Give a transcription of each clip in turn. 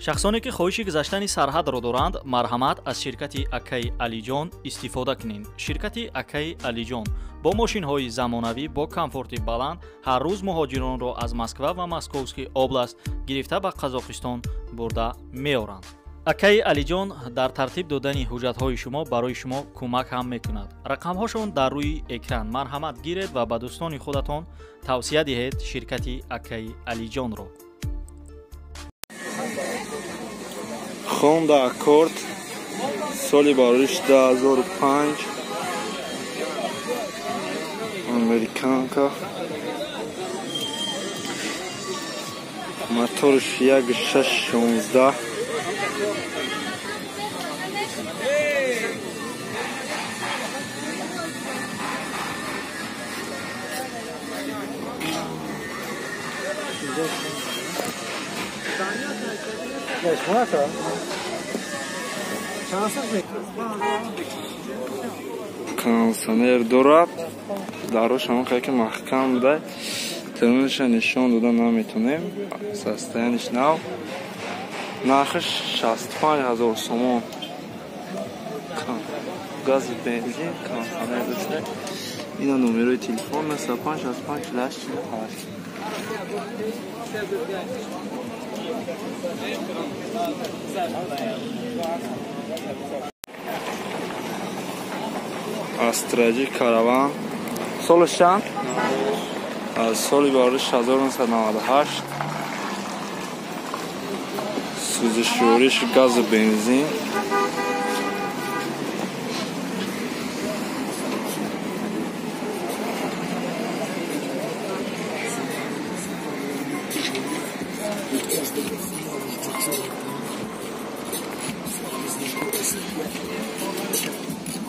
Шахсоне ки хоҳиши гузаштани сарҳадро доранд, марҳамат аз ширкати Акаи Алиҷон истифода кунед. Ширкати Акаи Алиҷон бо мошинҳои замонавӣ бо комфорти баланд ҳар рӯз муҳоҷиронро аз Москва ва Московский област гирифта ба Қазоқистон бурда меоранд. Акаи Алиҷон дар тартиб додани ҳуҷҷатҳои шумо барои шумо кӯмак ҳам мекунад. Рақамҳошон дар рӯи экран. Марҳамат гиред ва ба дӯстони худатон тавсия диҳед ширкати Акаи Алиҷонро. Honda Accord соли барориш 2005, американка, моторш 1.6 16. Кондиционер дорад, дарош ҳамон ки маҳкам буда, тӯнша нишон дода наметонем. Состояниш нав, нархаш 65 ҳазор сомон. Гази, бензин, кондиционер дошта. Ина номерои телефон 95 65 48 48. Астраҷи Караван солаш чанд? Аз соли барориш 1998, сӯзишвориш газу бензин.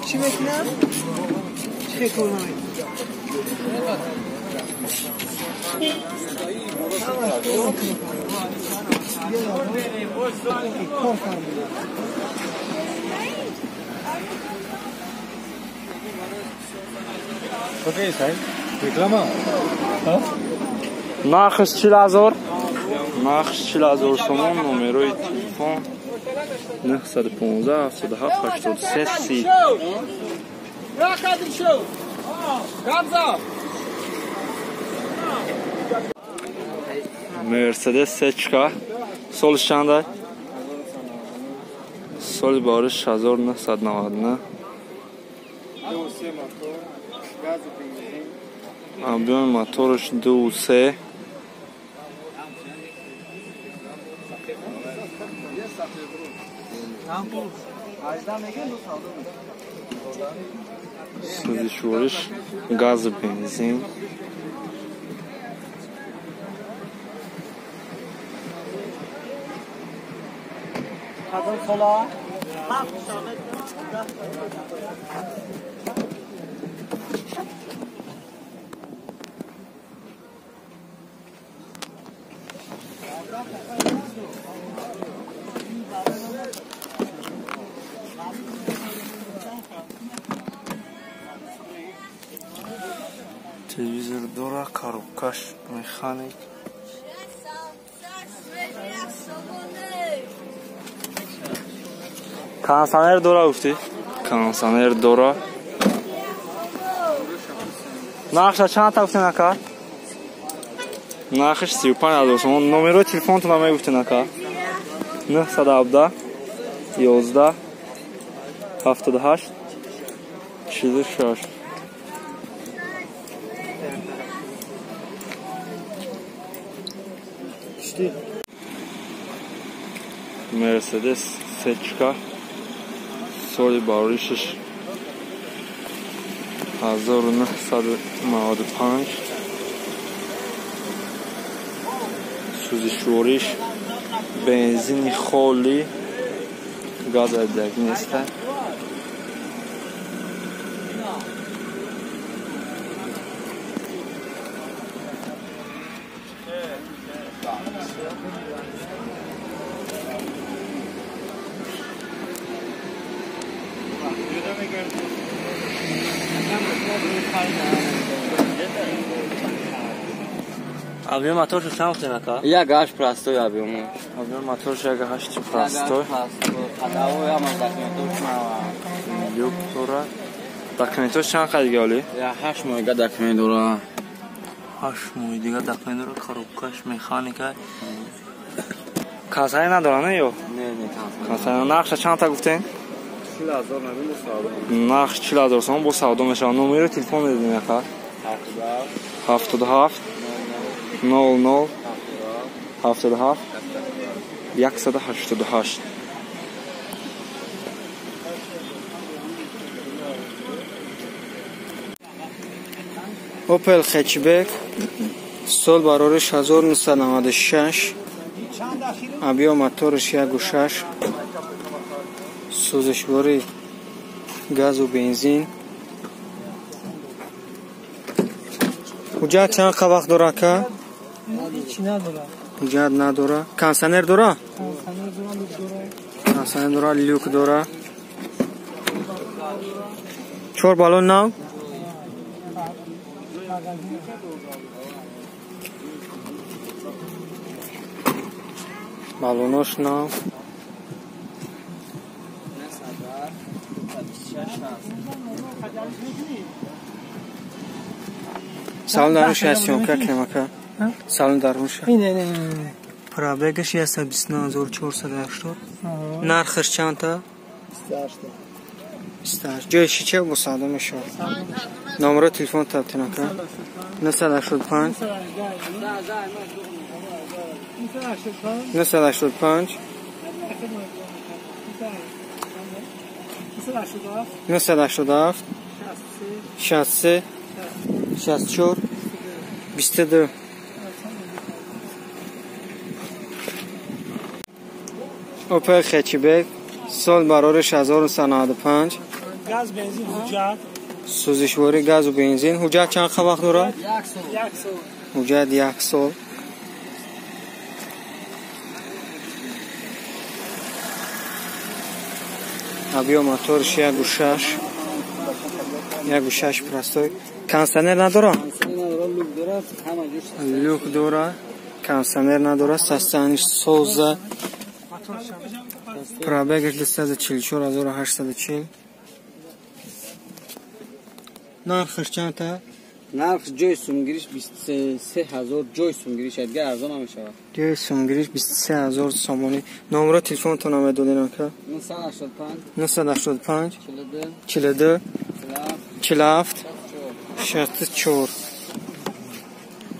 Чӣ мекунад? Чӣ кор намекунад? Кор фармуда. Нархаш 40 ҳазор, нархаш 40 ҳазор сомон. Номерои телефон 915 77 83 30. Мерседес сечка солиш чанда? Соли бариш 1999, объёми мотораш 2,3. Сӯзишвориш газу бензин. Телевизор дора, коробкаш механик. Кондиционер дора, гуфтӣ? Кондиционер дора. Нархша чанд та гуфтен, ака? Нархаш 35 ҳазор сомон. Номерои телефонтона мегуфтен, ака? 917 11 78 46. Мерседес сечка соли бароришаш 1995, сӯзишвориш бензини холӣ, газ айдак неста. Объем моторша чанд гуфтем ака? Як ҳашт простой объем. Объем моторша як ҳашт простой. Люк дора. Документош чанд қа дига оли? Я 8 моҳ дига документ дора. 8 моҳ дига документ дора, коробкаш механика. Касай надора, не ё? Не, не, касай. Нархша чанд та гуфтем? 40 000 набин бо савдо. Нарх 40 000 сом бо савдо мешавад. Номери телефон медидем ака? 77 00 77 188. Opel Hatchback сол барориш 1996, объем моториш 1.6, сӯзишворӣ газу бензин. Ҳуҷҷат чанд қа вақт дора ака? Ҳуҷҷат надора. Кондиционер дора? Кондиционер дора, люк дора. 4 баллон нав? Баллонош нав. Салон дарунша съёмка кунем ака. Салон дарунша. Пробегаш 129480. Нархаш чандта? 28. Ҷои шича бо савдо мешавад. Номеро телефон табтин ака. 985 985 987 63 64 22. Opel Hatchback сол барориш 1995, газ бензин ҳуҷҷат, сӯзишворӣ газу бензин. Ҳуҷҷат чанд қа вақт дорад? 1 сол. 1 сол. Ҳуҷҷат 1 сол. Объем моторш 1.6, 1.6 простой. Кондиционер надора? Люк дора, кондиционер надора, состояниш соза. Пробегаш 244840. Нархаш чандта? Нарх ҷои сумгириш 23000, ҷои сумгириш дигар арзон намешавад. Ҷои сумгириш 23000 сомонӣ. Номеро телефонтон медодем ака? 985 985 42 42 47 64.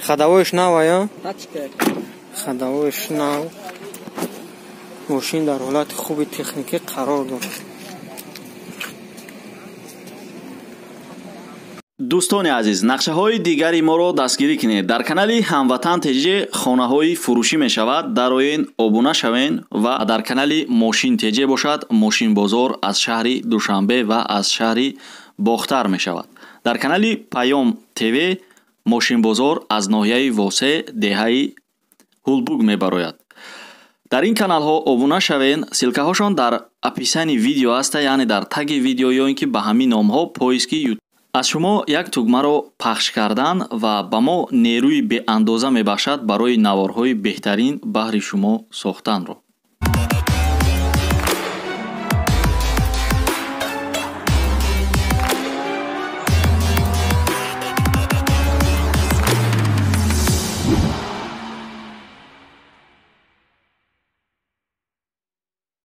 Ходовоиш нав ая? Ходовоиш нав. Мошин дар ҳолати хуби техникӣ қарор дорад. Дӯстони азиз, нақшаҳои дигари моро дастгирӣ кунед. Дар канали Ҳамватан ТЖ хонаҳои фурӯшӣ мешавад. Дароен, обуна шавен ва дар канали Мошин ТЖ бошад, мошинбозор аз шаҳри Душанбе ва аз шаҳри Бохтар мешавад. Дар канали Паём ТВ мошинбозор аз ноҳияи Восе, деҳаи Ҳулбуг мебарояд. Дар ин каналҳо обуна шавен, ссилкаҳошон дар описании видео аста, яъне дар таги видео ё ин ки ба ҳамин номҳо поиски YouTube. Аз шумо як тугмаро пахш кардан ва ба мо нерӯи беандоза мебахшад барои наворҳои беҳтарин баҳри шумо сохтанро.